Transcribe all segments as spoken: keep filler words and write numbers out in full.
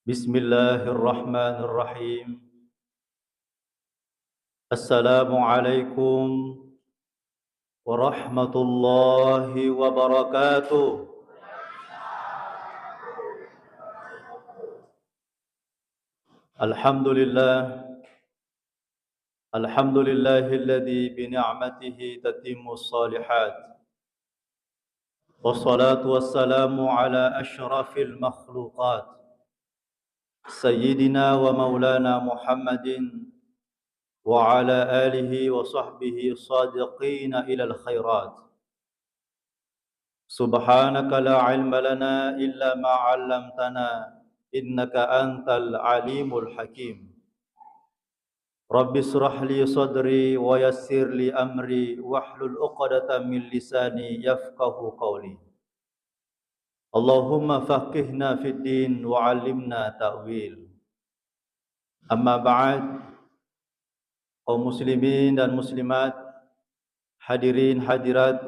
Bismillahirrahmanirrahim. Assalamualaikum warahmatullahi wabarakatuh. Alhamdulillah. Alhamdulillahilladzi bi ni'matihi tatimmus shalihat. Wassalatu wassalamu ala asyrafil makhluqat, sayyidina wa maulana Muhammadin wa ala alihi wa sahbihi sadiqina ilal khairat. Subhanaka la ilma lana illa ma 'allamtana, innaka antal alimul hakim. Rabbi israh li sadri wa yassir li amri wahlul 'uqdatam min lisani yafqahu qawli. Allahumma faqihna fid din wa 'allimna ta'wil. Amma ba'd, kaum muslimin dan muslimat, hadirin hadirat,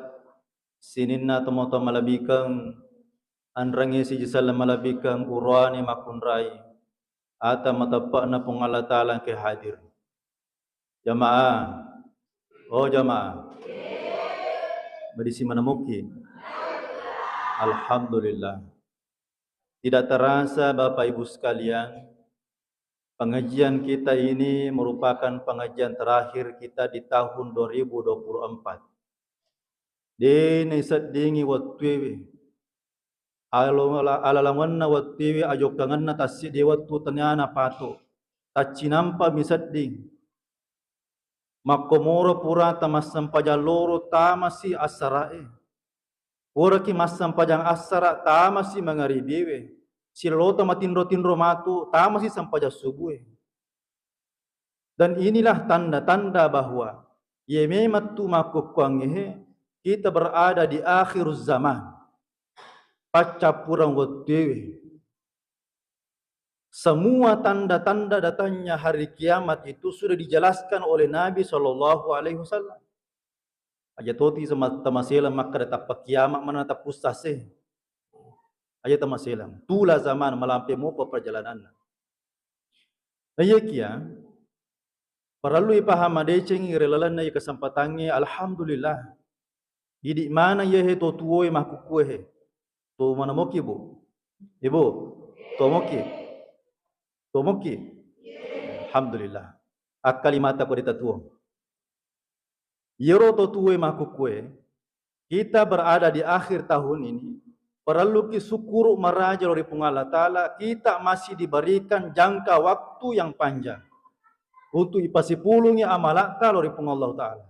sininna tomatoa malebbi'keng, enrengnge sijiselleng malebbi'keng, uroane makkunrai, ata mateppa'na Puang Allah Ta'ala engkae hadir. Jamaah, oh jamaah, madisi maneng mukki? Alhamdulillah. Tidak terasa, Bapak Ibu sekalian, pengajian kita ini merupakan pengajian terakhir kita di tahun dua ribu dua puluh empat. De' naiseddingi wettuewe. Alo-, ala-, alalamanna wettuewe, ajokkangenna tasseddi wettu, taniana pato. Taccinampa mi sedding. Makkomoro purata massempajang loro tamasi assara'e. Puraki massempajang assara tamasi mangaribiwe. Silolota matinro-tinro matu tamasi sempajang subuhe. Dan inilah tanda-tanda bahwa iye memang tu makkukkuangngehe kita berada di akhir zaman. Paccappureng wettuewe. Semua tanda-tanda datangnya hari kiamat itu sudah dijelaskan oleh Nabi sallallahu alaihi wasallam. Aja toti sama tamaselang makkeda tappa kiamat mana tapussase. Aja tamaselang. Tula zaman malampe mopa perjalananna. Naiyakia parellu ipahang madecengngi ri lalenna iye kesempatangnge, alhamdulillah. Idi' maneng iyahe to tuoe makkukkuehe. To maneng moki, Bu? Ibu, to moki? To moki? Alhamdulillah. Akkalimata ko de' tatuo. Iyaro to tuoe makkukkue, kita berada di akhir tahun ini, parelluki sukkuru maraja lao ri Puang Allah Ta'ala, kita masih diberikan jangka waktu yang panjang untuk ipasipulungi amalakka lao ri Puang Allah Ta'ala.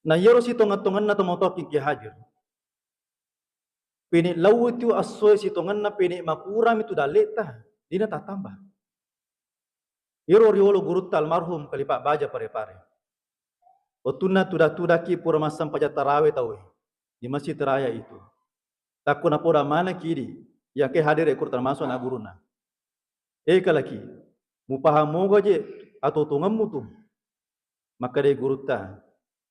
Na iyaro sitongeng-tongenna tomatoakki engkae hadir. Pene' laui tu essoe sitongenna, pene' makurami tu dalle'ta, dena tattamba. Iyaro riolo gurutta almarhum Khalifah Baja Pare-Pare. Wettunna tuda-tudaki pura massempajang tarawe tauwe di Masjid Raya itu. Takko napoda manekki idi', iya engkae hadere' kuro termasuk anak gurunna. E kalaki, mupahang moga je atotongemmu tu. Makkedai gurutta,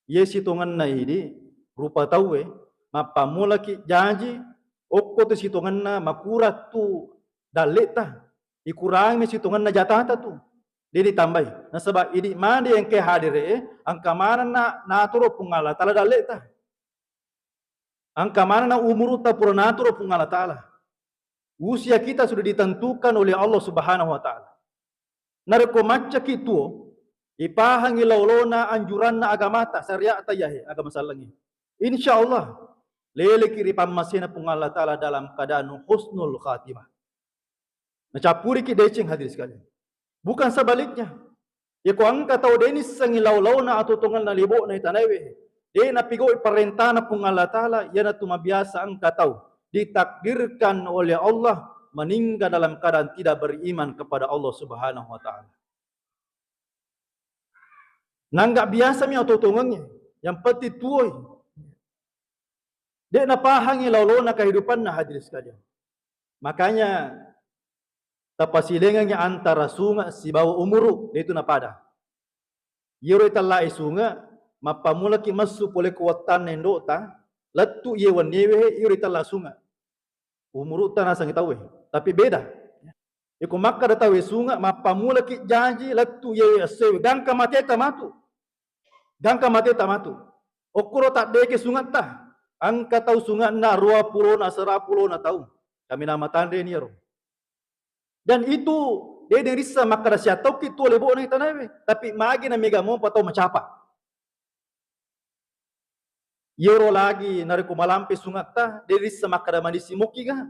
iye sitongenna idi' rupa tauwe, mappammulaki jaji, okko tu sitongenna makurang tu dalle'ta, ikurangi sitongenna jatata tu, de' ditambai. Nasaba' idi' made engkae hadere'e, engka manenna natoro Puang Allah Ta'ala dalle'ta. Engka manenna umurutta pura natoro Puang Allah Ta'ala. Usia kita sudah ditentukan oleh Allah Subhanahu wa Ta'ala. Narekko maccaki tuo, ipahangi laolona anjuranna agamata, syariatta iyahe, agama sellengnge. Insya Allah, leleki ri pammasena Puang Allah Ta'ala dalam keadaan husnul khatimah. Nacappuriki deceng, hadirin sekalian. Bukan sebaliknya. Yako engka tau de' nissengi lao-laona atau tongenna lebo'na itanaewe, de' napigau'i parentana Puang Allah Ta'ala, iyanatu mabiasa engka tau ditakdirkan oleh Allah meninggal dalam keadaan tidak beriman kepada Allah Subhanahu wa Ta'ala. Nanggak biasami atau tongengnge, yang penting tuoi. De' napahangi laolona kehidupanna, hadirin sekalian. Makanya, tapasilengengngi antara sunge' sibawa umuru, de' tu napada. Iyaro itellai sunge', mappammulaki messu pole ko wettanna indo'ta, lettu iye wenniewe, iyaro itella sunge'. Umuru'ta nasengngi tauwe, tapi beda. Iko makkeda tauwe sunge', mappammulaki jaji lettu iye essoe, gangka mateta matu. Gangka mateta matu. Okkoro taddeke sunge'ta. Engka tau sunge'na ruapulona, serapulona tau. Kaminang matanreni iyaro. Dan itu de' narisseng makkeda siattauki tuo lebo'na itanaewe. Tapi magi na mega mopa tau macapa. Iyaro lagi narekko malampe sunge'ta, de' risseng makkeda madissi mokkiga.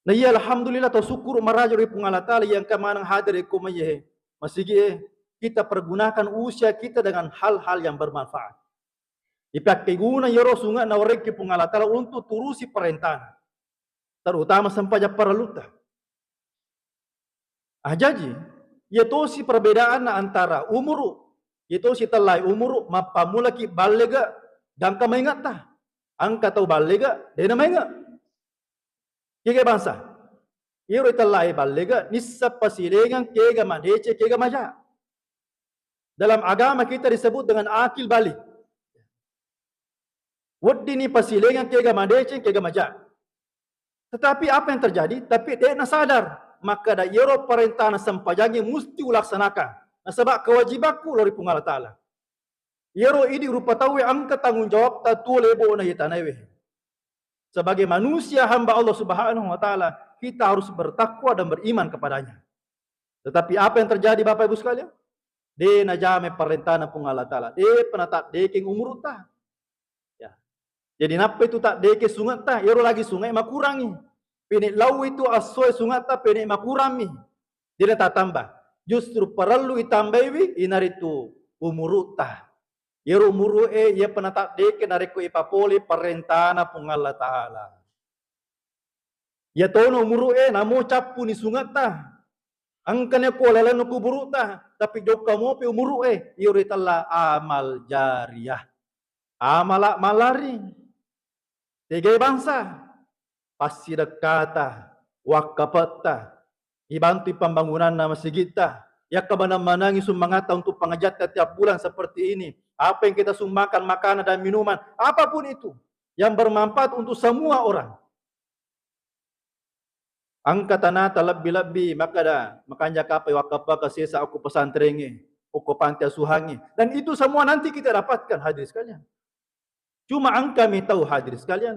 Na iya, alhamdulillah, tau sukkuru' maraja ri Puang Allah Ta'ala iya engka maneng hadir ko maiye masigi e, kita pergunakan usia kita dengan hal-hal yang bermanfaat. Ipakkeguna iyaro sunge'na warekki Puang Allah Ta'ala untuk turusi parentana. Terutama sempajang parellutta. Ah, jaji, iya tosi perbedaanna antara umuru, iya tosi tellae umuru, mappammulaki ballega, gangka mainge'ta. Engka tau ballega, de' namainge'. Kega bangsa? Iyaro tellae ballega, nisseng pasilengeng kega madeceng, kega maja. Dalam agama kita disebut dengan akil baligh. Weddinni pasilengeng kega madeceng, kega maja. Tetapi apa yang terjadi? Tapi de' nasadar. Makkeda iyaro parentana sempajangnge musti ulaksanakan. Nasaba' kewajibakku lao ri Puang Allah Ta'ala. Iyaro idi rupa tauwe engka tanggung jawabta tuo lebo'na iye tanaewe. Sebagai manusia hamba Allah Subhanahu wa Ta'ala, kita harus bertakwa dan beriman kepadanya. Tetapi apa yang terjadi, Bapak Ibu sekalian? De' najama parentana Puang Allah Ta'ala. De' pa nataddekeng umuru'ta. Ya. Jadi nappa itu taddeke sunge'ta, iyaro lagi sunge'e makurangi. Pene' lao itu essoe sunge'ta, pene' makurangmi. De' natatamba. Justru parellu itambaiwi, inaritu umuru'ta. Iyaro umuru'e, iyapa nataddeke narekko ipapole parentana Puang Allah Ta'ala. Iyatono umuru'e, namo cappuni sunge'ta. Engkani ko lalenna kuburu'ta, tapi jokka mopi umuru'e, iyaro itella amal jariyah. Amala' malari. Tegai bangsa, passidekkata, wakkape'ta, ibantui pembangunanna masigitta, yakkamaneng-manengi summangatta untuk pengajiatta tiap bulan seperti ini. Apa yang kita sumbangkan, makanan dan minuman, apapun itu yang bermanfaat untuk semua orang. Engka tanata lebbi-lebbi makkeda, makanja' kapang wakkape'ka sesa okko pesantrengnge, okko panti asuhangnge. Dan itu semua nanti kita dapatkan, hadirin sekalian. Cuma engkami tau, hadirin sekalian,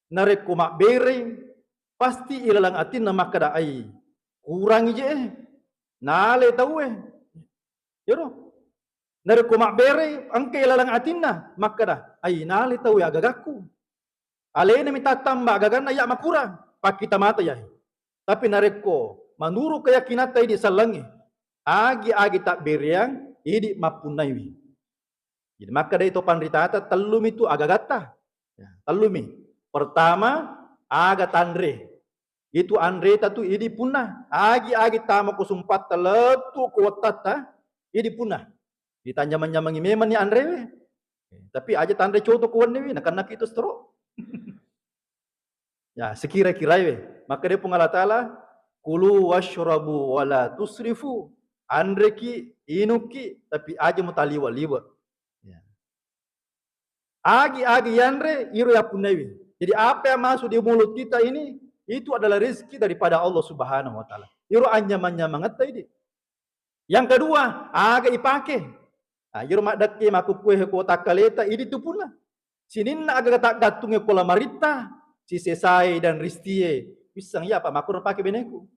narekko mabbereng, pasti ilalang atinna makkeda, ai, kurangi je, eh. Nale tauwe. Iyaro. Narekko mabbereng, engka ilalang atinna makkeda, ai, nale tauwe agagakku. Alenami tattamba agaganna iya makurang, pakkita mata iya. Tapi narekko menurut keyakinatta idi sellengnge, agi-agi tabbereang, idi mappunnaiwi. Jadi makkedai to panritata, tellumi tu agagatta. Ya, tellumi. Pertama, aga tanre. Itu anreta tu idi punna. Agi-agi tama ko sumpatta, lettu ko wettatta, idi punna. Ditanjamang-jamangi memang ni anrewe. Tapi aja tanre coto ko wenniwi, nakennaki tu stroke. Ya, sekira-kirai we. Makkeda Puang Allah Ta'ala, "Kulu wasyrabu wala tusrifu." Anreki, inukki, tapi aja mutaliwa-liwa. Ya. Agi-agi yanre, iro yappunnaiwi. Jadi apa yang masuk di mulut kita ini, itu adalah rezeki daripada Allah Subhanahu wa Ta'ala. Iro anyamang-nyamangetta idi. Yang kedua, aga ipake. Ah, iro maddekke makukkue ko takkaleta, idi tu punna. Sininna aga taggattunge ko lamaritta, sisesai dan ristie. Wissang iya apa makkurang pake beneku.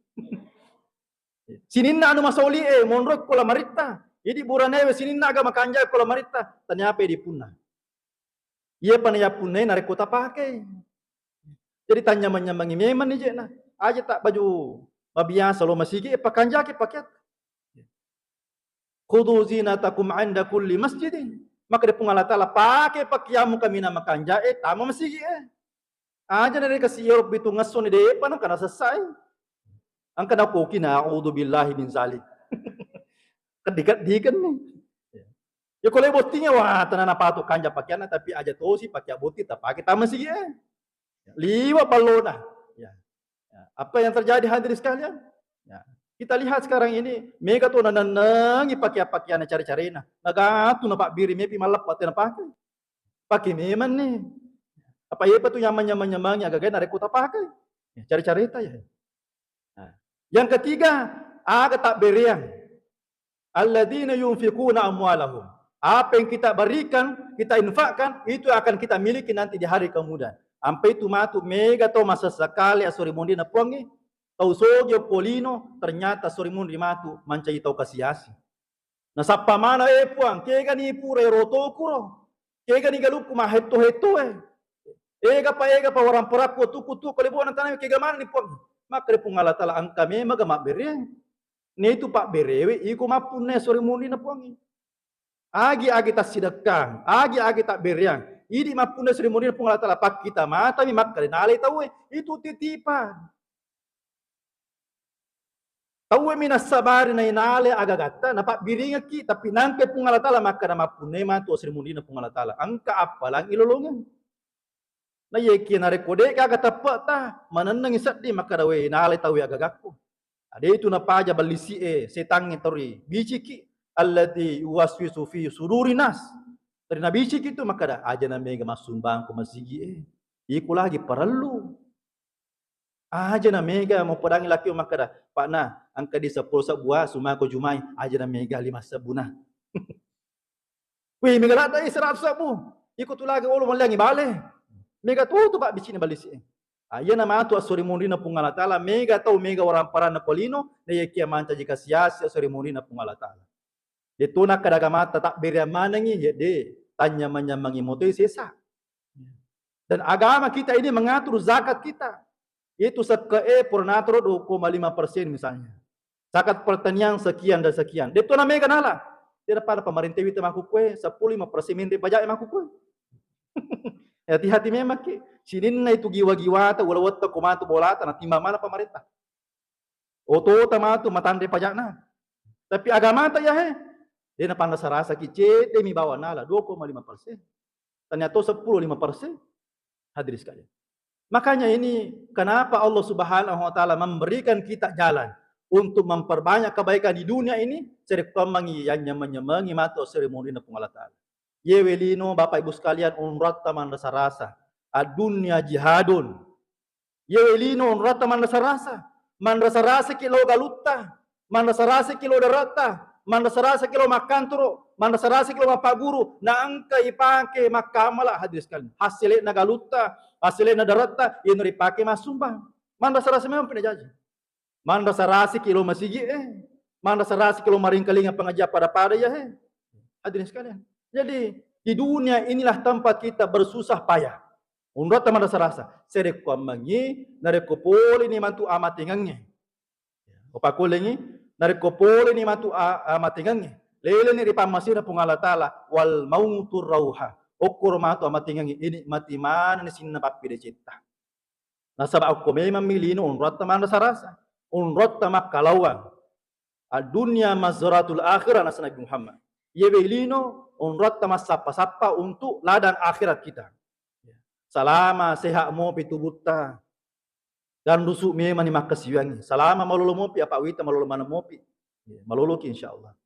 Sininna anu masoli e, monro ko lamaritta. Idi buranewe sininna aga makanja ko lamaritta. Taniape di punna. Iya pa nayappunnai narekko tapakei. Jadi tanyamang-nyamangi memang ni je'na. Aja tak baju mabiasa lo masigi e pakanjaki pakeatta. Khudhu zinatakum 'inda kulli masjidin. Maka di Puang Allah Ta'ala, pake pakeammu kaminang makanja'e, tama masigi e. Aja na rekasi iyaro pitu ngesso ni depa na kana sessai. Angka nakoki, na'udzubillahi min zalik. Keddi-keddiken ni. Ya, ko le bottingnya, wah, tenana patu kanja pakeanna, tapi aja tosi pakeang botting tapake tama masigi e. Liwa ballona. Ya. Ya. Apa yang terjadi, hadirin sekalian? Ya. Kita lihat sekarang ini, mega tu nanennengi pakeang-pakeanna care-carena. Nagatu napabbiri mepi malleppa tena pake. Pake memang ni. Apa yepa tu nyameng-nyameng-nyameng agaga narekko tapakai. Ya, cara-carata ya. Nah, yang ketiga, aga tabbereang. Alladzina yunfiquna amwalahum. Apa yang kita berikan, kita infakkan, itu akan kita miliki nanti di hari kemudian. Ampe itu matu mega tau masesekali asori mondina Puangnge, tau sogi okko lino, ternyata asori mondi matu mancaji tau kasi-asi. Nasappa mana, eh Puang, kegani pura ero tokuro, kegani galukku mahetto-hettoe. Egapa, egapa warang perakku, tukku-tukku, lebona tanah, kega mana ni Puang? Maka di Puang Allah Ta'ala, engka memang ga mabbereang. Naitu pabberewe iko mappunna asori mondina Puangnge. Agi-agi tassidekkang, agi-agi tabbereang. Idi mappunna asori mondina Puang Allah Ta'ala, pakkita matami makkeda nalai tauwe. Itu titipan. Tauwe mi nassabari nainale agagatta, napabbiringekki, tapi nangke Puang Allah Ta'ala makkeda mappunna matu asori mondina Puang Allah Ta'ala. Engka appalang ilolongeng. Naiyakiya narekko de'gaga teppe'ta, manennengngi sedding makkeda, "We, nalai tauwe agagakku." Ade itu napaja ballisi'e, setangnge tori biciki, "Allati yuwaswisu fi suduri nas." Tori nabiciki tu makkeda, "Aja na mega massumbang ko masigi'e. Iko lagi parellu." Aja na mega mopodangi laki makkeda, "Pa'na, engka di seppulo sebbu a, sumako jumai, aja na mega lima sebbuna." Wih, mega ladde i seratu sebbu. Iko tu lagi olo melliangi bale. Mega tutu pabbicini ballisi'e. Ah, iyana matu asori monrina Puang Allah Ta'ala, mega tau mega waramparanna ko lino, naiyakiya mancaji kasi-asi asori monrina Puang Allah Ta'ala. De'to nakkeda agamata tabbereang manengngi, ya de, tanyameng-nyamengngi motoi sesa. Dan agama kita ini mengatur zakat kita. Itu sekke'e pura natoro dua koma lima persen misalnya. Zakat pertanian sekian dan sekian. De'to na mega nala. Tidak pada pemerintah wita makkukue, seppulo lima persen menre pajak makkukue. Hati-hati memang ki. Sininna itu giwa-giwata, ulawetta, komatu bolata, na timbang mana pemerintah. Otota matu matanre pajakna. Tapi agamata ya he, de napanrasa-rasa ki, cedde mi bawa nala dua koma lima persen. Ternyata seppulo lima persen. Hadirin sekalian. Makanya ini kenapa Allah Subhanahu wa Ta'ala memberikan kita jalan untuk memperbanyak kebaikan di dunia ini, serekkoammengi yang nyameng-nyamengi matu asori monrina Puang Allah Ta'ala. Yewe lino, Bapak Ibu sekalian, onrotta manrasa-rasa. Ad-dunya jihadun. Yewe lino, onrotta manrasa-rasa. Manrasa-rasaki lao galutta, manrasa-rasaki lao daratta, manrasa-rasaki lao makkantoro, manrasa-rasaki lao mappaguru, naengka ipake makkamala, hadirin sekalian. Hasilena galutta, hasilena daratta, iyana ripake massumbang. Manrasa-rasa memang pina jaji. Manrasa-rasaki lao masigi'e, manrasa-rasaki lao maringkalinga pengajian pada-pada ya he. Hadirin sekalian. Jadi, di dunia inilah tempat kita bersusah payah. Onrotta manrasa-rasa. Serekkoammengi, narekko poleni matu amatengengnge. Upakkulengi, narekko poleni matu a-, amatengengnge. Leleni ri pammasena Puang Allah Ta'ala, "Wal mautu rauha." Okkoro matu amatengengnge, inikmati manenni sininna pappedecetta. Nasaba okko memang mi lino onrotta manrasa-rasa, onrotta makkalauang. Ad-dunya mazratul akhirah, naseng Nabi Muhammad. Yewe lino onrotta massappa-sappa untuk ladang akhirat kita. Salama sehat mopi tubutta. Dan rusu memang ni makkasiwiangngi. Salama malolo mopi, apa wita malolo maneng mopi. Ya, maloloki insyaallah.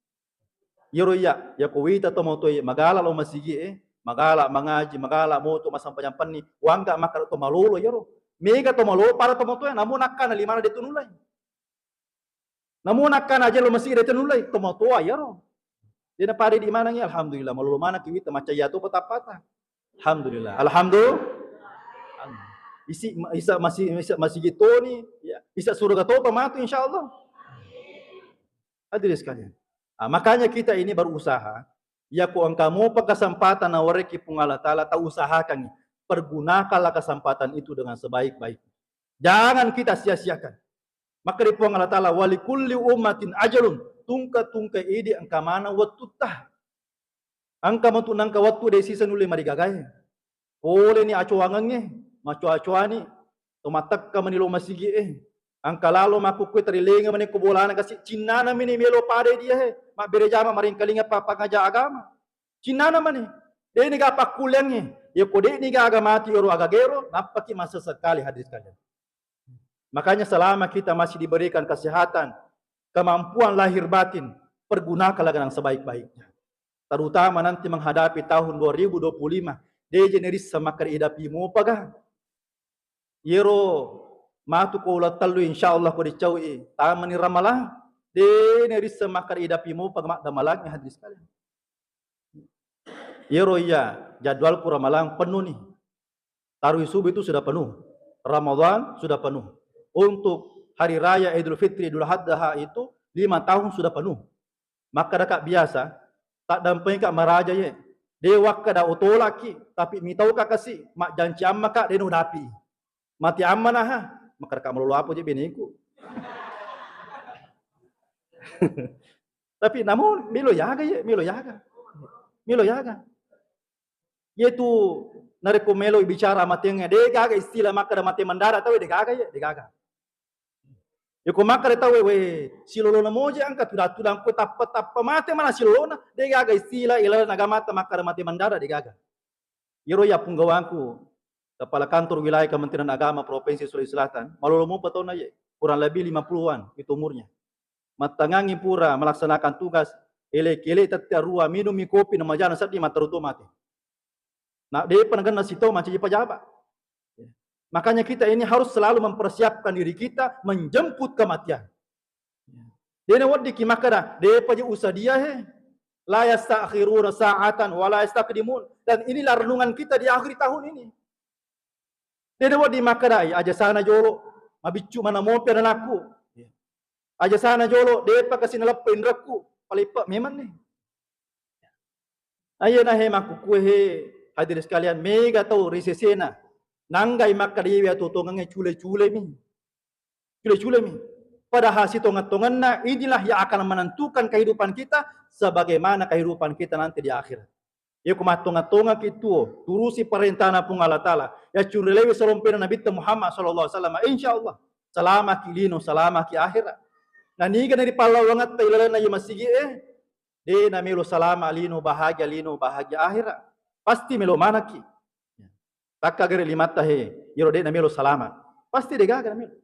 Iyaro iya, yako wita tomatoe magala lao masigi'e, magala mangaji, magala moto masampajang penni, wangga makkada to malolo iyaro. Mega to malolo pada tomatoe, namu nakkana limana de tunulai. Namu nakkana aja lao masigi de tunulai, tomatoa iyaro. De napada di manengngi, alhamdulillah, malolo maneng ki wita, macca iya to patappata. Alhamdulillah. Alhamdulillah. Isi, isa masih, isa masigi toni, ya, isa surga topa matu insyaallah. Hadirin sekalian. Ah, makanya kita ini berusaha, ya ko engka mopa kesempatan nawareki Puang Allah Ta'ala, tausahakan, pergunakanlah kesempatan itu dengan sebaik-baik. Jangan kita sia-siakan. Maka di Puang Allah Ta'ala, "Walikulli ummatin ajalun," tungke-tungke idi engka maneng wettutta. Engka matu nengka wettu de sisa nulle marigagae. Poleni acoangengnge, macoa-coani, to mattekka mani lo masigi'e. Engka lalo makkukkue tarilenga mani ko bolana kasi, cinnana mani melo pada dia he. Mabbere jama maringkalinga pa-, pangaja agama. Cinnana mani. Deni ga pakkuliangnge. Ya ko deni ga aga mati ero agagero, nappaki masa sekali, hadirin sekalian. Makanya selama kita masih diberikan kesehatan, kemampuan lahir batin, pergunakanlah dengan sebaik-baiknya. Terutama nanti menghadapi tahun dua ribu dua puluh lima, de' je nerisseng makkeda idapi mopaga. Iyaro matu ko uleng tellu, insyaallah ko dicau'i tamani Ramalang, de' nerisseng makkeda idapi mopaga maddamalangnge, hadirin sekalian. Iyaro iya jadwalku Ramalang penuh nih. Tarawih subuh itu sudah penuh. Ramadan sudah penuh. Untuk hari raya Idul Fitri, Idul Adha itu lima tahun sudah penuh. Makkedaka biasa, taddampengika maraja ye. De' wakkeda utolaki, tapi mitauka kasi, majjanci ammaka, de' nudapi. Mati ammana ha, makkedaka malolo apa je beneku. Tapi namun melo yaga ye, melo yaga. Melo yaga. Yetu narekko melo bicara amatengnge, de' gaga istilah makkeda mate mendadak tauwe, de' gaga ye, de' gaga. Yeko makkeda tauwe, we, silolona moje engka tudang-tudang ko tappa-tappa mate mana silolona, de' gaga istilah ilalenna agamata makkeda mate mendadak, de' gaga. Iyaro iya punggawangku, kepala kantor wilayah Kementerian Agama Provinsi Sulawesi Selatan, malolo mopa taunna ye, kurang lebih lima puluhan itu umurnya. Mattangangi pura melaksanakan tugas, ele-kele tette arua, minummi kopi, namajana seddi, matteru to mate. Na de'pa nagenna sitau mancaji pejabat. Makanya kita ini harus selalu mempersiapkan diri kita menjemput kematian. De'na weddikki makkeda, de'pa je usadia he. La yastakhiruna sa'atan wa la yastaqdimun. Dan inilah renungan kita di akhir tahun ini. De'na wedding makkeda, aja sana jolo, mabiccu mana mopi anakku. Aja sana jolo, de'pa kasi naleppa inrekku. Paleppe memang nih. Aye nahe makkukue he, hadirin sekalian, mega tau ri sesena. Nanggai makkeda iwe atuo-tuongengnge cule-culemi. Cule-culemi. Padahal sitongeng-tongenna inilah yang akan menentukan kehidupan kita sebagaimana kehidupan kita nanti di akhirat. Yeko mattonga-tongaki tuo, turusi parentana Puang Allah Taala, yaccurelewe salompena Nabitta Muhammad sallallahu alaihi wasallam, insya Allah salamaki lino, salamaki akhirat. Na niga naripallawangatta ilalenna ye masigi e, de' namelo salama lino, bahagia lino, bahagia akhirat. Pasti melo manakki. Takka gere limatta he, iyaro de' namelo salama. Pasti de' gaga namelo.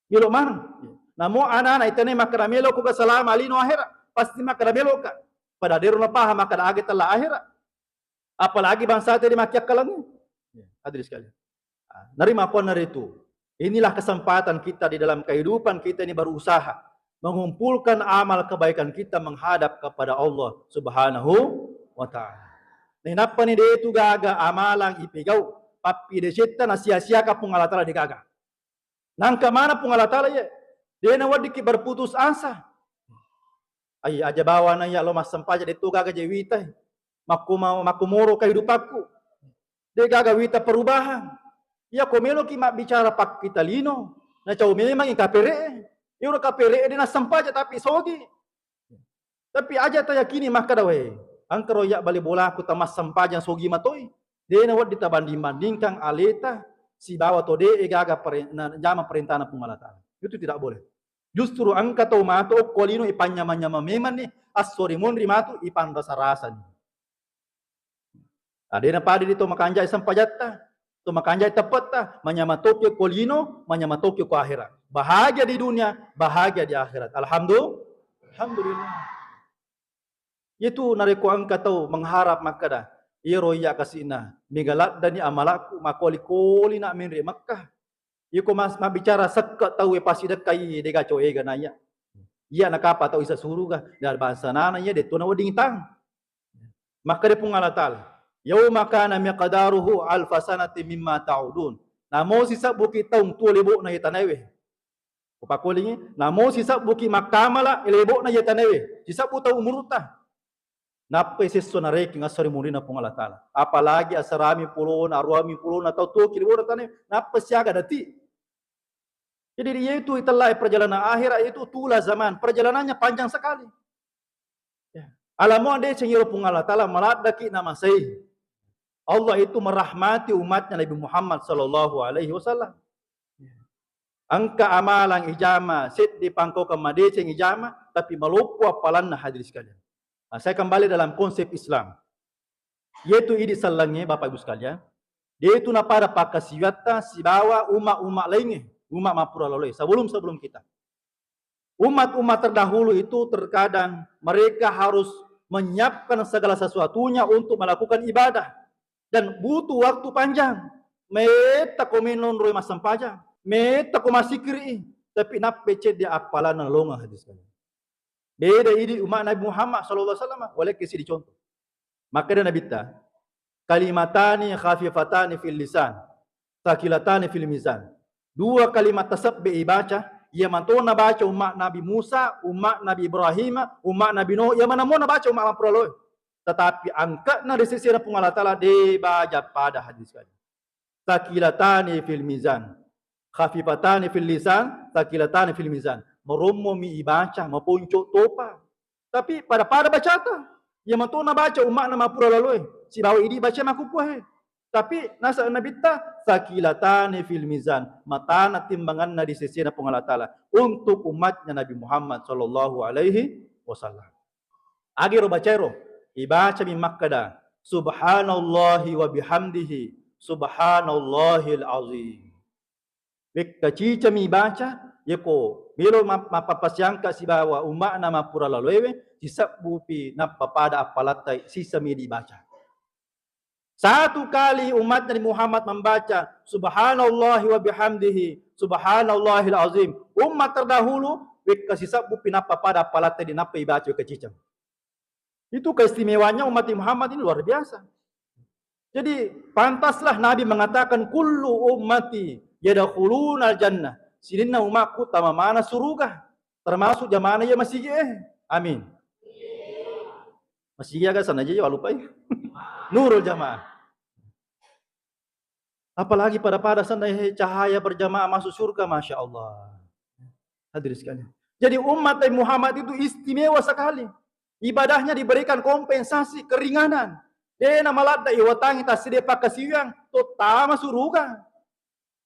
Melo maneng. Namo ana-ana itane makkeda melo ko ga salama lino akhirat. Pasti makkeda meloka. Pada de'ro napahang makkeda aga tella akhirat. Apalagi bangsata de' makkiakkalangngi. Hadirin sekalian. Ah, narimakkuannaritu, inilah kesempatan kita di dalam kehidupan kita ini berusaha mengumpulkan amal kebaikan kita menghadap kepada Allah Subhanahu wa Ta'ala. Nainappani de'tu gaga amalang ipegau, pappidecetta nasia-siaka Puang Allah Taala de' gaga. Nangka mana Puang Allah Taala ye, de' naweddikki berputus asa. Ai, aja bawana iya lo massempajang, de'to gaga je witai. Makkuma-, makkumoro kehidupakku. De' gaga wita perubahan. Iya ko meloki mabbicara pakkita lino, nacau memangi kapere e. Iyaro kapere e de' nassempajang tapi sogi. Tapi aja tayakini makkeda, we, engkaro iya bali bolaku tamassempajang sogi matoi. De' nawedding tabanding-bandingkan aleta sibawa to de' gaga pare-, na-, jama parentana Puang Allah Taala. Itu tidak boleh. Justru engka tau matu okko lino ipanynyama-nyama memanni, esso ri munri matu ipanrasa-rasani. Ah, de' napadiri to makanjai sempajatta, to makanjai teppetta, manyama tokki ko lino, manyama tokki ko akhirat. Bahagia di dunia, bahagia di akhirat. Alhamdu-, alhamdulillah. Itu narekko engka tau mengharap makkeda, iyaro iya kasi'na, mega laddani amalakku, makoli-koli na menre Mekkah. Iko mas-, mabbicara sekke tauwe pasidekkai, de' gaga co ega na iya. Iya nakapa tau isa suruga, dan bangsa nana iya de'to nawedding tang. Makkeda Puang Allah Taala, "Yauma kana miqdaruhu alfa sanati mimma ta'udun." Namo sisebbuki taung tuo lebo'na iya tanaewe. Upakolingi, namo sisebbuki makkamala lebo'na iya tanaewe, sisebbu taung umurutta. Nappai sesso narekeng esso ri munrinna Puang Allah Taala. Apalagi asarami pulona, aruami pulona, tau tuoki lebo'na tanaewe, nappa siaga dati. Jadi, yaitu itellae perjalanan akhirat, yaitu tula zaman, perjalanannya panjang sekali. Ya. Alamo deceng iyaro Puang Allah Taala maladdaki namasei. Allah itu merahmati umatnya Nabi Muhammad sallallahu alaihi wasallam. Engka amalang ijama, seddi pangkaukeng madeceng ijama, tapi maloppo appalanna, hadirin sekalian. Nah, saya kembali dalam konsep Islam. Yaitu idi sellengnge, Bapak Ibu sekalian, de' tu napada pakkasiwiatta sibawa umma-umma laingnge, umma mappura loloe, sebelum-sebelum kita. Umat-umat terdahulu itu terkadang mereka harus menyiapkan segala sesuatunya untuk melakukan ibadah. Dan butuh waktu panjang. Metta ko menonroi massempajang, metta ko massikiri, tapi nappa cedde appalanna lolongeng, hadis kalian. Beda idi umat Nabi Muhammad sallallahu alaihi wasallam, walekki sidi contoh. Makkeda Nabitta, "Kalimatani khafifatani fil lisan, tsaqilatani fil mizan." Dua kalimat tasebbe ibaca, iya mato nabaca umma Nabi Musa, umma Nabi Ibrahim, umma Nabi Nuh, iya manammo nabaca umma mappuralaloe. Tetapi angka'na ri sesena Puang Allah Taala de baja pada, hadis kalian. Tsaqilatani fil mizan. Khafifatani fil lisan, tsaqilatani fil mizan. Marommomi ibaca, maponco topa. Tapi pada-pada bacata. Iya mato nabaca umma'na mappuralaloe. Sibawa idi baca makkukkuae. Tapi naseng Nabitta, tsaqilatani fil mizan. Matana timbanganna di sesena Puang Allah Taala. Untuk umatnya Nabi Muhammad sallallahu alaihi wasallam. Agiro bacairo, ibacami makkeda, "Subhanallahi wa bihamdihi, subhanallahil azim." Wekka cicami ibaca, yeko melo ma-, mappappasiangka sibawa umma'na mappuralaloewe, sisebbupi nappa pada appalattai sisami dibaca. Satu kali umatnya Nabi Muhammad membaca, "Subhanallahi wa bihamdihi, subhanallahil azim." Umat terdahulu, wekka sisebbupi nappa pada appalattai di nappa ibaca wekka cicang. Itu keistimewaannya umat Muhammad ini luar biasa. Jadi, pantaslah Nabi mengatakan, "Kullu ummati yadkhulunal jannah." Sininna umatku tama mana suruga, termasuk jamaah iya masigi e. Amin. Masigi aga sana aja, walupai. Nurul Jamaah. Apalagi pada-pada sana, he, cahaya berjamaah masuk surga, Masya Allah. Hadirin sekalian. Jadi umat Nabi Muhammad itu istimewa sekali. Ibadahnya diberikan kompensasi, keringanan. Dena maladda iwatangi tasidi pakkasiwiang, tottama suruga.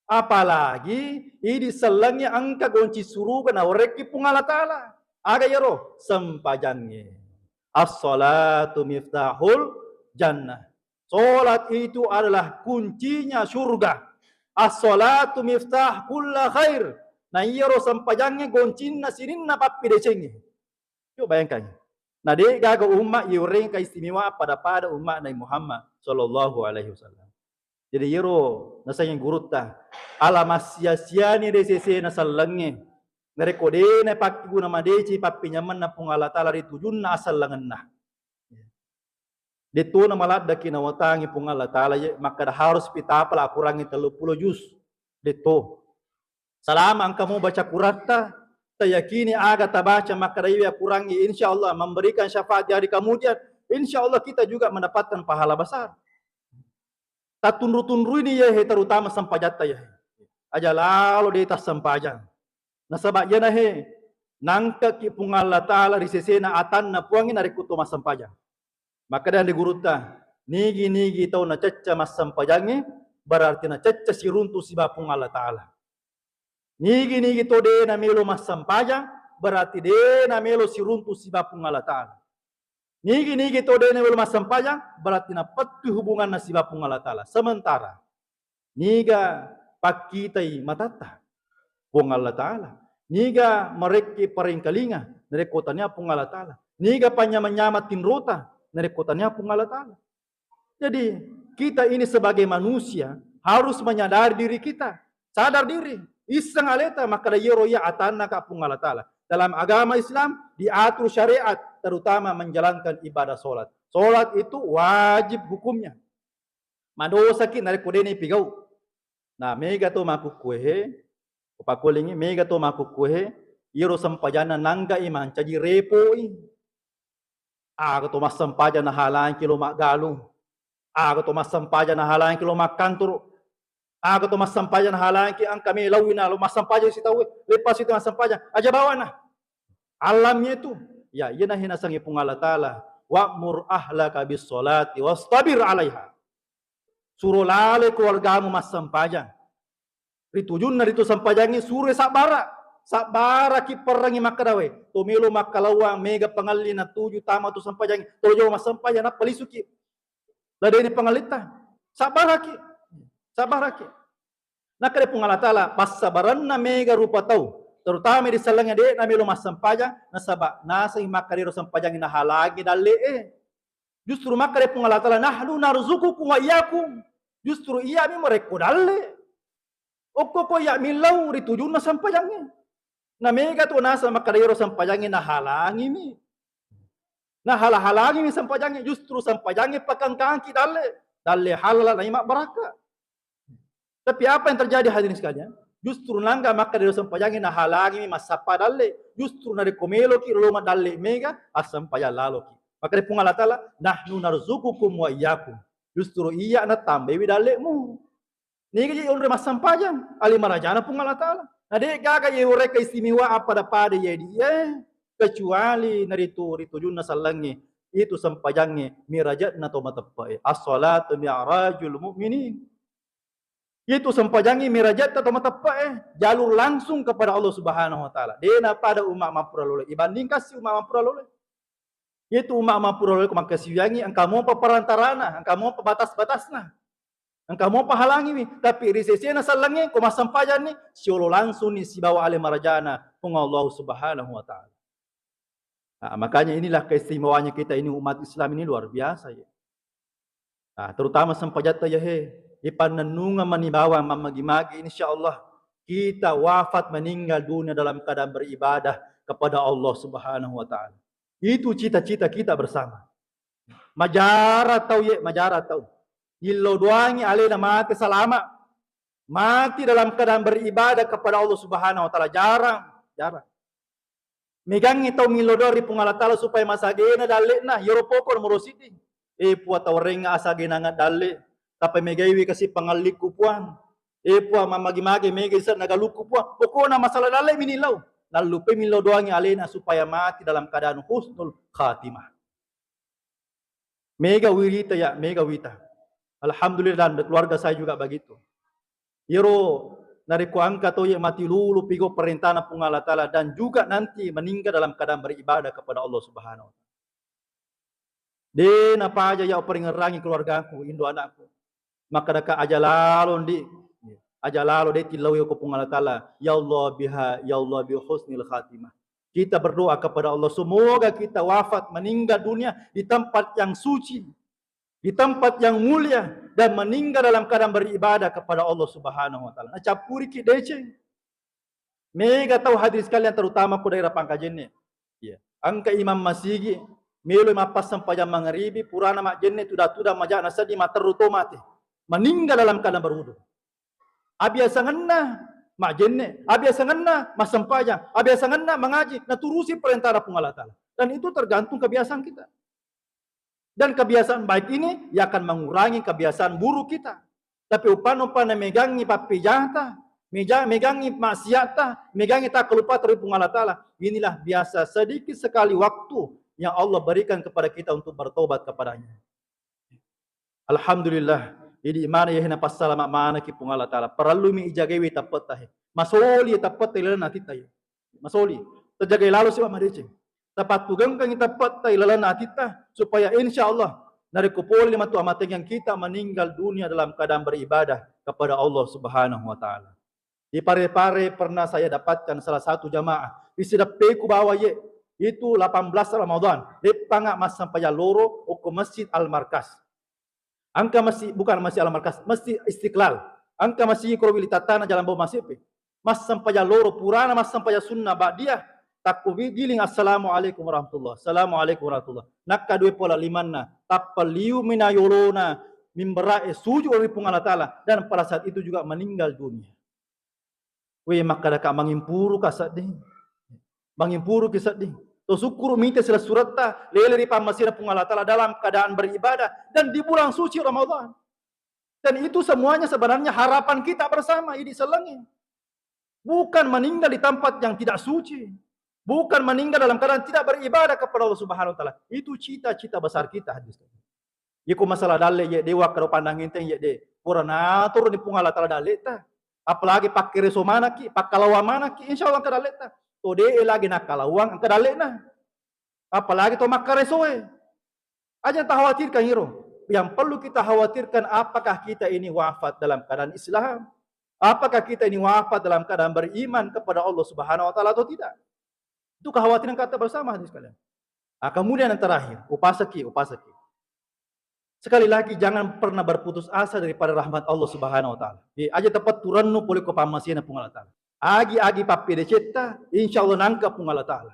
Apalagi idi sellengnge engka gonci suruga nawerekki Puang Allah Taala. Aga iyaro? Sempajangnge. As-salatu miftahul jannah. Salat itu adalah kuncinya surga. As-salatu miftah kulla khair. Na iyaro sempajangnge goncinna sininna pappidecengnge. Coba bayangkan. Na de gaga umma iurengngi keistimewaan pada-pada umma Nabi Muhammad sallallahu alaihi wasallam. Jadi iyaro nasengngi gurutta, ala massia-siani de sesena sellengnge. Narekko de napakkeguna madeceng pappinyamenna Puang Allah Taala ri tujunna asellengenna. Detto na maladdaki nawatangi Puang Allah Taala, ye, makkeda harus pitapala Akorangnge telluppulo juz. Detto. Selama engka mu baca Quratta, tayakini aga tabaca makkeda iwe Akorangnge, insya Allah memberikan syafaat di hari kemudian, insya Allah kita juga mendapatkan pahala besar. Tattunru-tunruini iyahe, terutama sempajatta iyahe. Aja lalo de tassempajang. Nasaba iyanahe nangkaki Puang Allah Taala ri sesena atanna Puangnge narekko to massempajang. Makkeda ri gurutta, nigi-nigi tau nacecca massempajangnge, berarti nacecca siruntu siba Puang Allah Taala. Nigi-nigi to de namelo massempajang, berarti de namelo siruntu siba Puang Allah Taala. Nigi-nigi to de namelo massempajang, berarti napettui hubunganna siba Puang Allah Taala. Sementara niga pakkitai matatta? Puang Allah Taala. Niga marekke parengkalinga? Narekko tania Puang Allah Taala. Niga panyama-nyama tinrota? Narekko tania Puang Allah Taala. Jadi, kita ini sebagai manusia harus menyadari diri kita. Sadar diri. Isseng aleta, makkeda iyaro iya atanna ka Puang Allah Taala. Dalam agama Islam diatur syariat, terutama menjalankan ibadah sholat. Sholat itu wajib hukumnya. Madosaki narekko dena ipigau. Nah, mega to makkukkuehe, upakkulingi, mega to makkukkuehe, iyaro sempajanna nanggai mancaji repoi. Aga to massempajang nahalangki lo maggalung. Aga to massempajang nahalangki lo makkantoro. Aga to massempajang nahalangki engka melauina lo massempajang sitaue. Lepas itu massempajang. Aja bawana. Alamnya itu. Ya, iyana hina sangi Puang Allah Taala. "Wa'mur ahlaka bis sholati wastabir alaiha." Suro laloi keluargamu massempajang. Ritujunna ritu sempajangnge suroi sabbara. Sabbaraki perrangi makkedawe. To melo makkalauang mega pangalli natuju tama tu sempajangnge. To jolo massempajang nappa lisuki. Ladeni pangallitta. Sabbaraki. Sabbaraki. Nakkeda Puang Allah Taala, passabarenna mega rupa tau, terutama di sellengnge de namelo massempajang, nasaba nasengi makkedaro sempajangnge nahalangi dalle'e. Justru makkeda Puang Allah Taala, "Nahnu narzuqukum wa iyyakum." Justru iyami marekko dalle. Okko ko iya millau ri tujunna sempajangnge. Na mega tu naseng makkeda iyaro sempajangnge nahalangimi. Nahala-halangimi sempajangnge, justru sempajangnge pakengkangki dalle. Dalle halal na mabbarakka. Tapi apa yang terjadi, hadirin sekalian? Justru nangga makkeda iyaro sempajangnge nahalangimi massappa dalle. Justru narekko meloki loloma dalle mega, assempajang laloki. Makkeda Puang Allah Taala, "Nahnu narzuqukum wa iyyakum." Justru iya natambaiwi dallemu. Niga je onroi massempajang, ale marajana Puang Allah Taala. Na de gaga ye ureka istimewa appada-pada ye di, eh, kecuali naritu ri tujunna sellengnge, itu sempajangnge mirajatna to mateppe'e. As-salatu mi'rajul mu'minin. Itu sempajangnge mirajatta to mateppe'e, jalur langsung kepada Allah Subhanahu wa Taala. De napada umma mappura lolo, ibandingkan si umma mappura lolo. Itu umma mappura lolo ko makkasiwiangngi, engka mopa perantarana, engka mopa batas-batasna. Engka mopa halangiwi, tapi ri sesena sellengnge ko massempajanni, siolo langsungni sibawa ale marajana Puang Allah Subhanahu wa Taala. Nah, makanya inilah keistimewaannya kita ini umat Islam ini luar biasa ya. Nah, terutama sempajatta ya he, ipannennungeng mani bawang mammagi-magi, insya Allah kita wafat meninggal dunia dalam keadaan beribadah kepada Allah Subhanahu wa Taala. Itu cita-cita kita bersama. Majara tau ye, majara tau. Illo doangi alena mate salama. Mati dalam keadaan beribadah kepada Allah Subhanahu wa Taala. Jarang, jarang. Megangngi tau millo doang ri Puang Allah Taala supaya masagena dalle'na, iyaro poko nomoro siddi. Eh, Puang, tau rengnga asagenangnga dalle, tapi megaiwi kasi pangallikku, Puang. Eh, Puang, mammagi-magi mega isa nagalukku, Puang. Pokokna masalah dalle mi nillau. Nallupai millo doangi alena supaya mati dalam keadaan husnul khatimah. Mega wirita ya, mega wita. Alhamdulillah, dan keluarga saya juga begitu. Iyaro narekko engka to ye mati lulu pigo perintahna Puang Allah Taala dan juga nanti meninggal dalam keadaan beribadah kepada Allah Subhanahu wa Taala. De napaja ya uparingerangi keluargaku, indo anakku. Makkadaka aja lalo ndi, aja lalo de tillau ko Puang Allah Taala. Ya Allah biha, ya Allah bi husnil khatimah. Kita berdoa kepada Allah, semoga kita wafat meninggal dunia di tempat yang suci, di tempat yang mulia, dan meninggal dalam keadaan beribadah kepada Allah Subhanahu wa Taala. Nacappuriki deceng. Mega tau, hadirin sekalian, terutama ko daerah Pangkajenne. Iya. Engka imam masigi, melo mappassampajang mangaribi, purana majjenne, tuda-tuda majak naseddi, materru to mate. Meninggal dalam keadaan berwudu. Abiasangenna majjenne, abiasangenna massempajang, abiasangenna mangaji, naturusi perintahna Puang Allah Taala. Dan itu tergantung kebiasaan kita. Dan kebiasaan baik ini yang akan mengurangi kebiasaan buruk kita. Tapi uppanna-uppanna megangngi pappejata, meja-, megangngi maksiatta, megangngi takkalupata ri Puang Allah Taala, inilah biasa sedikit sekali waktu yang Allah berikan kepada kita untuk bertobat kepada-Nya. Alhamdulillah, idi mana yahe napassalama manaki Puang Allah Taala. Parellumi ijagaiwi tappetta he. Masoli tappetta ilalenna atitta ye. Masoli. Tajagai lalo sibawa madeceng. Tapattugengkangi tappetta ilalenna atitta supaya insya Allah narekko pole matu amatengang kita meninggal dunia dalam keadaan beribadah kepada Allah Subhanahu wa Taala. Di Pare-Pare pernah saya dapatkan salah satu jamaah, ri sideppeku bawa ye, itu delapan belas Ramadan, leppanga massempajang loro okko Masjid Al-Markas. Engka Masjid, bukan Masjid Al-Markas, Masjid Istiqlal. Engka masigi koro wili tattana jalan bawah masjid pe. Massempajang loro, purana massempajang sunna ba'diyah, takko wi-, giling, "Assalamualaikum warahmatullah, assalamualaikum warahmatullah." Nakka dua puluh limanna, tappa liu mina yolona mimbara'e sujud ri Puang Allah Taala, dan pada saat itu juga meninggal dunia. We, makkadaka mangimpuruka sedding. Mangimpuruki sedding. To sukkuru mite silessuretta, lele ri pammasena Puang Allah Taala dalam keadaan beribadah dan di bulan suci Ramadan. Dan itu semuanya sebenarnya harapan kita bersama, idi sellengi. Bukan meninggal di tempat yang tidak suci. Bukan meninggal dalam keadaan tidak beribadah kepada Allah Subhanahu wa Taala. Itu cita-cita besar kita, hadirin sekalian. Iko masalah dalle ye, de wakkado pandang enteng ye, de. Pura naturuni Puang Allah Taala dalleta. Apalagi pakkereso manaki, pakkalawang manaki, insya Allah engka dalleta. To de lagi nakkalawang engka dallena. Apalagi to makkaresoe. Aja takhawatirkan iro. Yang perlu kita khawatirkan, apakah kita ini wafat dalam keadaan Islam? Apakah kita ini wafat dalam keadaan beriman kepada Allah Subhanahu wa Taala atau tidak? Itu kekhawatiran kita bersama, hadirin sekalian. Ah, kemudian yang terakhir, upasaki, upasaki. Sekali lagi, jangan pernah berputus asa daripada rahmat Allah Subhanahu wa Ta'ala. Ye, aja tapettu rennu pole ko pammasena Puang Allah Ta'ala. Agi-agi pappedecetta, insya Allah nangka Puang Allah Ta'ala.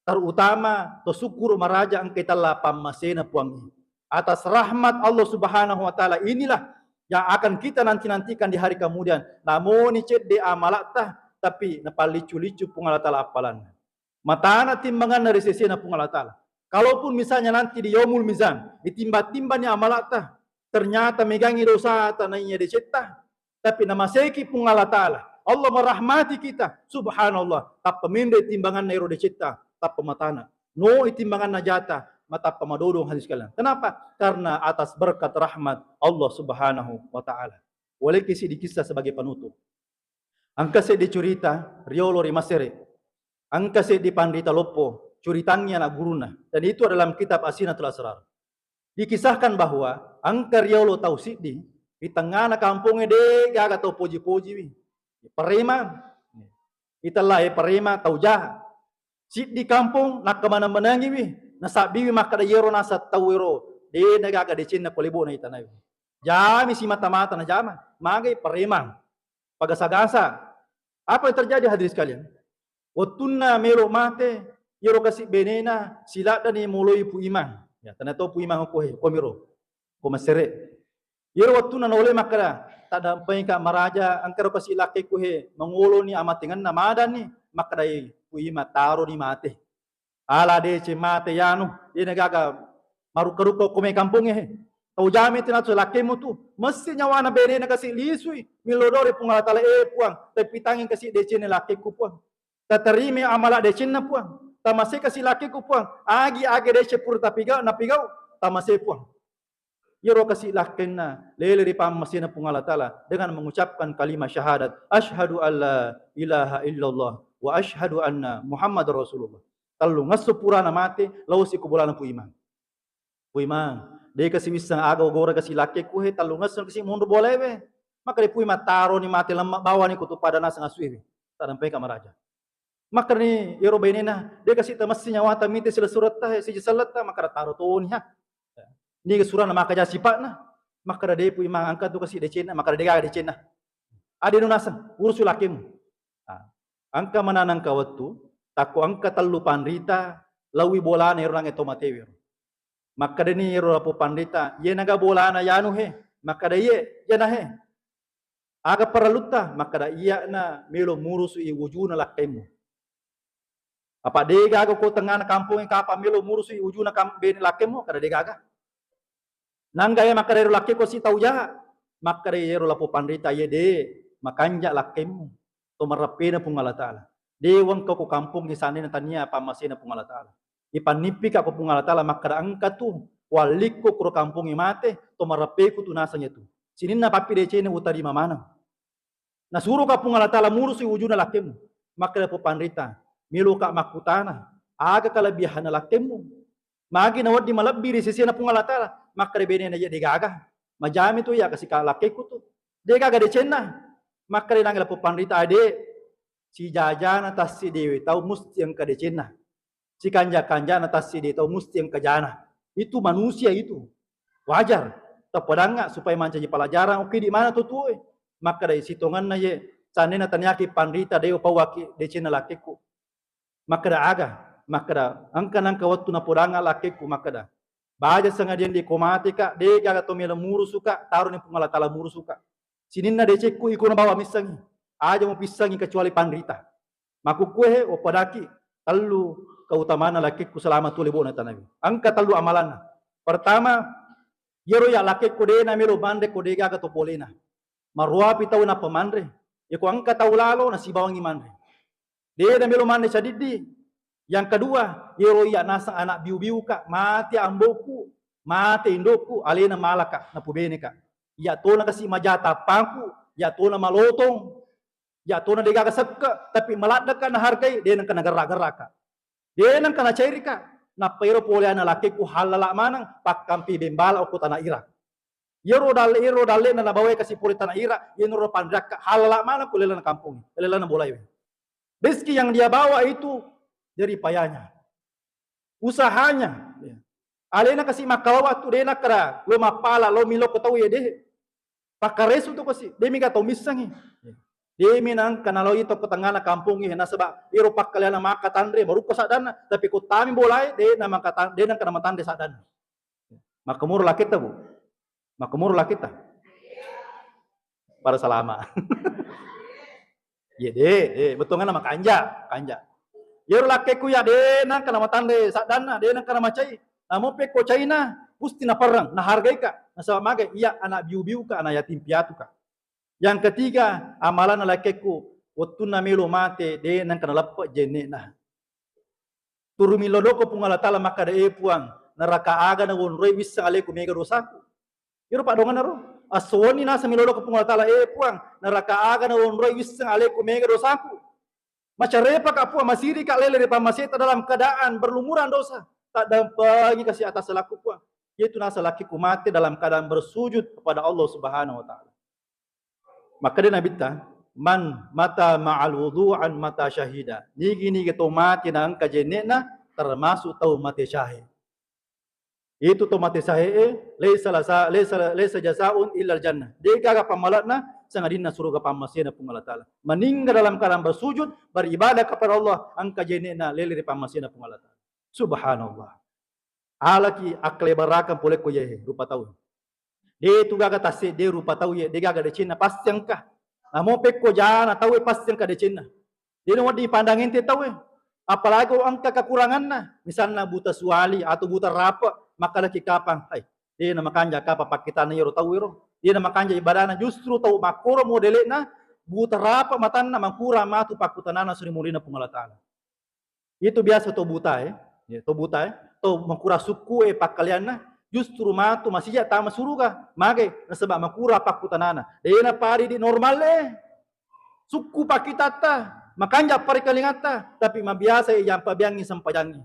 Terutama to sukkuru maraja engka itella pammasena Puang atas rahmat Allah Subhanahu wa Ta'ala inilah yang akan kita nanti-nantikan di hari kemudian. Namoni cedde amalatta, tapi napalliccu-liccu Puang Allah Ta'ala appalanna. Matana timbanganna ri sesena Puang Allah Ta'ala. Kalaupun misalnya nanti di Yaumul Mizan, ditimbang-timbangi amalatta, ternyata megangi dosata naiya decetta, tapi namaseki Puang Allah Ta'ala, Allah merahmati kita, subhanallah, tappa menre timbanganna ero decetta, tappa matana. No timbanganna jata, matappa madodong hadis kalian. Kenapa? Karena atas berkat rahmat Allah Subhanahu wa Ta'ala. Walekki siddi kisah sebagai penutup. Engka seddi curita riolo ri Masere. Engka seddi panrita loppo, curitangngi anak guruna. Dan itu ada dalam kitab Asinatul Asrar. Dikisahkan bahwa engka riolo tau siddi, di tengngana kampongnge de gaga tau poji-pojiwi. Parema. Itella e parema, tau jaha. Siddi kampong nakkamaneng-manengiwi, nasabbiwi makkeda, iyero naseng tau ero de nagaga decenna ko lebo'na itanawi. Jami simata-mata najama, magai parema. Pagasa-gasa. Apa yang terjadi, hadirin sekalian? Wettunna melo mate, iyero kasi benena siladdani moloi Pu Imang. Ya, tena to Pu Imang ko he, komiro. Ko Masere. Iyero wettunna naolai makkeda, taddampengika maraja, engkaro kasi lakkekku he, mangoloni amatengenna, madanni, makkedai Pu Imang, taroni mate. Ala deceng mate yanu, de nagaga marukka-rukka ko mai kampongnge he. Tau jami tu nasu lakkemu tu. Messi nyawana benena kasi lisui, milodori Puang Allah Ta'ala, eh Puang, tapi tangi kasi decenna lakkekku Puang. Tatarimi amala decenna Puang. Tamase kasi lakkekku Puang. Agi-agi deceng pura tapigau, napigau, tamase Puang. Iyero kasi lakkenna lele ri pammasena Puang Allah Ta'ala dengan mengucapkan kalimat syahadat, asyhadu alla ilaha illallah wa asyhadu anna Muhammadar Rasulullah. Tellungesso purana mate, laosi ko bolana Pu Imang. Pu Imang, de kasi wisseng aga ogora kasi lakkekku he, tellungesso kasi monro bolaewe. Makkeda Pu Imang, taroni mate lemma bawani ko tu pada naseng asuewe. Taddampengika maraja. Makkedani iyero bainena, de kasi tamessi nyawata mite silessuretta, siji selletta, makkeda taro toni ha. Niga surana makaja sipa'na, makkeda de Pu Imang, engka tu kasi decenna, makkeda de gaga decenna. Ade nu naseng, urusu lakkemu. Ah, engka mananang ka wettu, takko engka tellu panrita, lawi bolana ero nange to matewe ro. Makkedani ero lapo panrita, iye naga bolana yanu he, makkeda iye, jana he. Aga parellutta? Makkeda, iya'na melo murusu'i wujuna lakkemmu. Apa de gaga ko tengngana kampongnge kapang melo murusu'i wujuna kam-, bene lakkemmu? Kada de gaga. Nangga iya makkeda ero lakkekku si tau jaha. Makkeda iyero lapo panrita, iye de, makanja lakkemmu. To mareppena Puang Allah Ta'ala. De wengka ko kampongnge sanena tania pammasena Puang Allah Ta'ala. Ipannippika ko Puang Allah Ta'ala makkeda, engka tu wallikko kuro kampongnge mate, to mareppeku tu naseng iyatu. Sininna pappi decene utarima maneng. Nasuroka Puang Allah Ta'ala murusi wujuna lakkemmu. Makkeda po panrita, meloka makkutana, aga kalebihanna lakkemmu? Magi nawedding malebbi ri sesena Puang Allah Ta'ala? Makkeda benena, iya de gaga. Majami tu iya kasika lakkekku tu. De gaga decenna. Makkeda nange lapo panrita, ade, sijajana tassi dewe tau musti engka decenna. Sikanja-kanjana tassi de tau musti engka jana. Itu manusia itu. Wajar. Tapadangnga supaya mancaji pelajaran, oke, di mana tu tuoe? Makkeda sitongenna ye, sanena taniaki panrita de upauaki decenna lakkekku. Makkeda aga? Makkeda, engka nangka wettu napodangnga lakkekku, makkeda, baja sangadiang de ko mateka, de gaga to melo murusuka, taroni Puang Allah Ta'ala murusuka. Sininna decekku iko nabawa missengi. Aja mupissengi kecuali panrita. Makkukkuehe, wapadaki tellu keutamaan lakkekku selama tu lebo'na tanawi. Engka tellu amalanna. Pertama, iyaro iya lakkekku de namelo manre ko de gaga to polena. Maruapi tau nappa manre. Yako engka tau lalo nasibawangi manre. De namelo manre sadiddi. Yang kedua, iyaro iya naseng anak biu-biuka, mate amboku, mate indoku, alena malaka, napubeneka. Iya tona kasi maja tappangku, iya tona malotong, iya tona de gaga sekke, tapi maladdeka nahargai, de nengka nagerra-gerraka. De nengka nacairika. Nappa ero poleanna lakkekku hallala maneng, pakkampi bembala okko tana ira. Iyaro dalle, iyaro dallena nabawai kasi pole tana ira, iyanaro panriakka hallala maneng ko lelana kampong, lelana bolaiwe. Rezeki yang dia bawa itu jerih payahnya, usahanya, ya. Alena kasi makkawawa tu de nakkada lo mappala, lo milo ko tau ye de. Pakkaresu tu kasi, de mega tau missengi. De mi nangka naloi to ko tengngana kampongnge, nasaba iro pakkaleana makkatanre, marukko saddanna. Tapi ko tami bolae, de na makatan-, de nangka namatanre saddanna. Makkamuro laketta, Bu? Makkamuro laketta? Pada salama. Iya de, de, bettuanna makanja, kanja. Iyaro lakkekku ya de nangka namatanre saddanna, de nangka namacai. Namun pekko caina, musti naperreng, nahargaika. Nasaba magai, iya anak biu-biuka, anak yatim piatuka. Yang ketiga, amalanna lakkekku, wettunna melo mate, de nangka naleppe jenne'na. Turu milodoko Puang Allah Taala makkada, "Eh Puang, neraka aga nawonroi wisseng aleku mega dosaku?" Iyaro paddoangenna ro. Esso wenni naseng milodoko Puang Allah Taala, "Eh Puang, neraka aga nawonroi wisseng aleku mega dosaku?" Macarepaka Puang, masirika lele ri pammaseta dalam keadaan berlumuran dosa. Taddampengika si atas selaku Puang. Yaitu naseng lakkekku mate dalam keadaan bersujud kepada Allah Subhanahu wa Taala. Makkeda Nabitta, "Man mata ma'al wudu'an mata syahida." Nigi-nigi to mate naengka jenne'na, termasuk tau mate syahid. Itu to mate syahid e, laisa lasa-, laisa, laisa jazaun illal jannah. Degaga pammala'na, sangadinna suruga pammasena Puang Allah Taala. Meninggal dalam keadaan bersujud, beribadah kepada Allah, engka jenne'na lele ri pammasena Puang Allah Taala. Subhanallah. Alaki akkalebarakeng pole ko iyae rupa tau. De tu gaga tassedde rupa tau ye, de gaga decenna, pasti engka. Namo pekko jana tau e, pasti engka decenna. De nawedding pandang ente tau e. Apalagi ko engka kekuranganna, misalna buta suali atau buta rape, makkedaki kapang, "Hai, de namakanja kapang pakkitanna iyaro tau ero. De namakanja ibadana, justru tau makkoro modele'na, buta rape matanna, makurang matu pakkutanana suri mulina Puang Allah Taala." Itu biasa to buta e, ya, to buta e, to makurang sukku e pakkaleanna, justru matu masija tama suruga. Magai? Nasaba makurang pakkutanana. De naparidi normal e. Sukku pakkitatta, makanja parikalingatta, tapi mabiasa e jampa beangngi sempajangngi.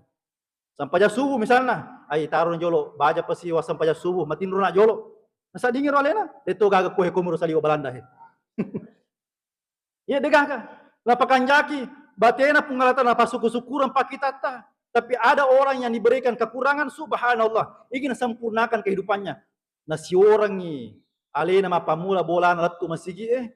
Sempajang subuh misalna, ai taroni jolo, baja pasi wa sempajang subuh, matinrona jolo. Nasaddingiro alena, de to gaga kohe komuro saliwa Balanda he. Iya, degaga. Napakanjaki batena Puang Allah Taala, napasukku-sukkureng pakkitatta. Tapi ada orang yang diberikan kekurangan, subhanallah, ingin sempurnakan kehidupannya. Nasiorengngi alena mappammula bolana lettu masigi e.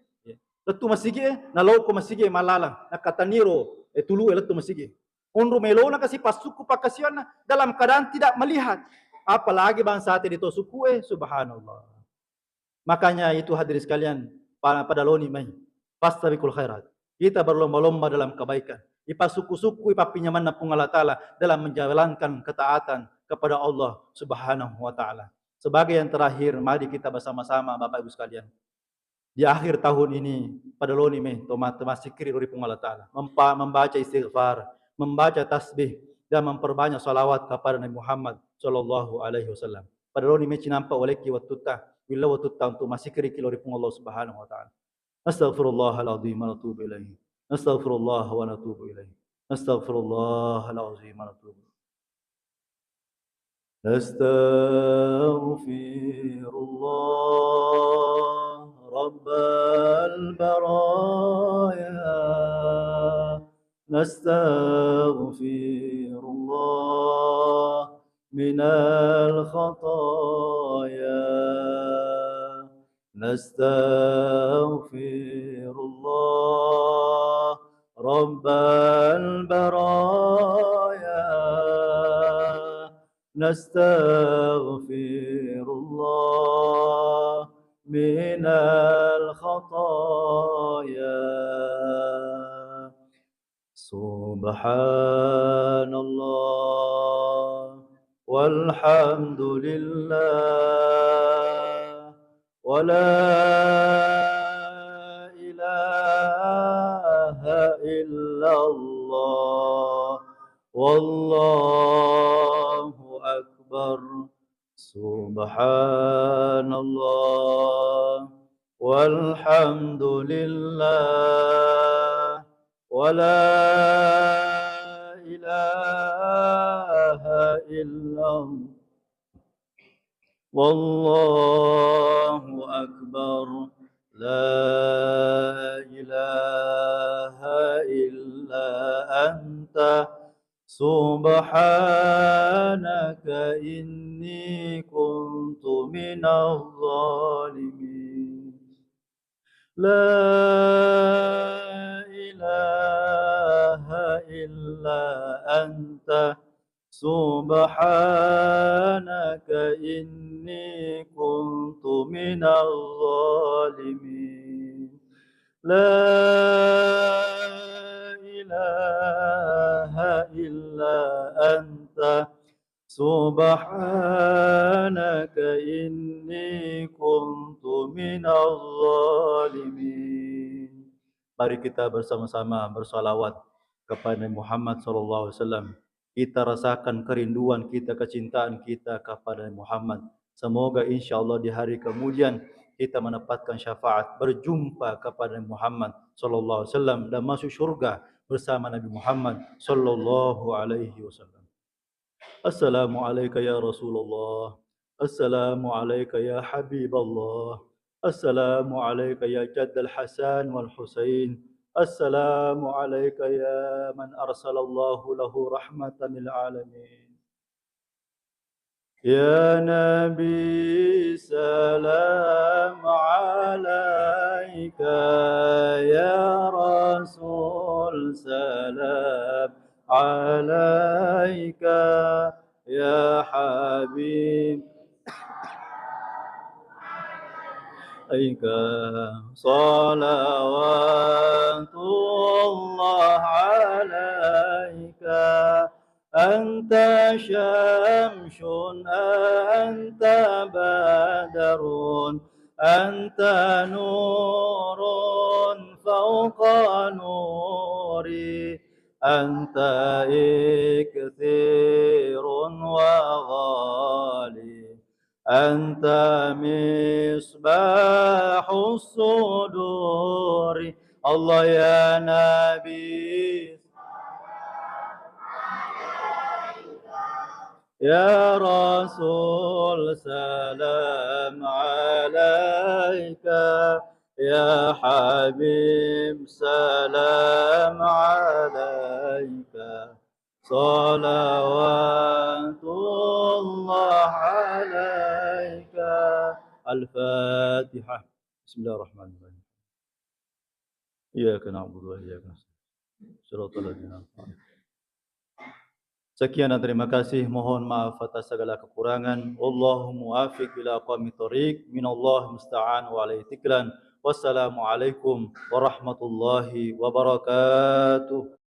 Lettu masigi e, naloko masigi e mallalang. Nakkataniro e tulu e lettu masigi e. Onro melona kasi passukku pakkasiwianna dalam keadaan tidak melihat. Apalagi bangsa te de to sukku e, subhanallah. Makanya itu hadirin sekalian, pa-, pada loni mai. Fastabiqul khairat. Kita berlomba-lomba dalam kebaikan. Ipassukku-sukku, ipappinyamanna Puang Allah Taala dalam menjalankan ketaatan kepada Allah Subhanahu wa Taala. Sebagai yang terakhir, mari kita bersama-sama, Bapak Ibu sekalian, di akhir tahun ini, pada loni mai to ma-, to massikkiri ri Puang Allah Taala. Mempa-, membaca istighfar, membaca tasbih, dan memperbanyak salawat kepada Nabi Muhammad sallallahu alaihi wasallam. Pada loni mai cinampa walekki wattutta, willa wattutta untuk massikkiriki lao ri Puang Allah Subhanahu wa Taala. Nastaghfirullahal azim wa natubu ilaih. Nastaghfirullah wa natubu ilaih. Nastaghfirullahal azim wa natubu. نستغفر الله رب البرايا، نستغفر الله من الخطايا، نستغفر الله رب البرايا، نستغفر الله من الخطايا. سبحان الله والحمد لله ولا إله إلا الله والله أكبر. سبحان الله والحمد لله ولا إله إلا الله والله أكبر. لا إله إلا أنت. سبحانك إني كنت من الظالمين. لا إله إلا أنت سبحانك إني كنت من الظالمين. لا إله إلا أنت سبحانك إني كنت من الظالمين. Mari kita bersama-sama bersalawat kepada Nabi Muhammad sallallahu alaihi wasallam. Kita rasakan kerinduan kita, kecintaan kita kepada Nabi Muhammad. Semoga insya Allah di hari kemudian kita mendapatkan syafaat, berjumpa kepada Nabi Muhammad sallallahu alaihi wasallam dan masuk surga bersama Nabi Muhammad sallallahu alaihi wasallam. السلام عليك يا رسول الله. السلام عليك يا حبيب الله. السلام عليك يا جد الحسن والحسين. السلام عليك يا من أرسل الله له رحمة للعالمين. يا نبي سلام عليك، يا رسول سلام عليك، يا حبيب عليك صلوات الله عليك. أنت شمس، أنت بدر، أنت نور فوق نوري، أنت إكثير وغالي، أنت مصباح الصدور. الله يا نبي، يا رسول سلام عليك، يا حبيب سلام عليك، صلوات الله عليك. الفاتحة. بسم الله الرحمن الرحيم. إياك نعبد وإياك نستعين. صراط الذين أنعمت عليهم. Sekian dan terima kasih. Mohon maaf atas segala kekurangan. Wallahul muwaffiq ila aqwamit thoriq. Minallahil musta'an wa alaihi tiklan. Wassalamualaikum warahmatullahi wabarakatuh.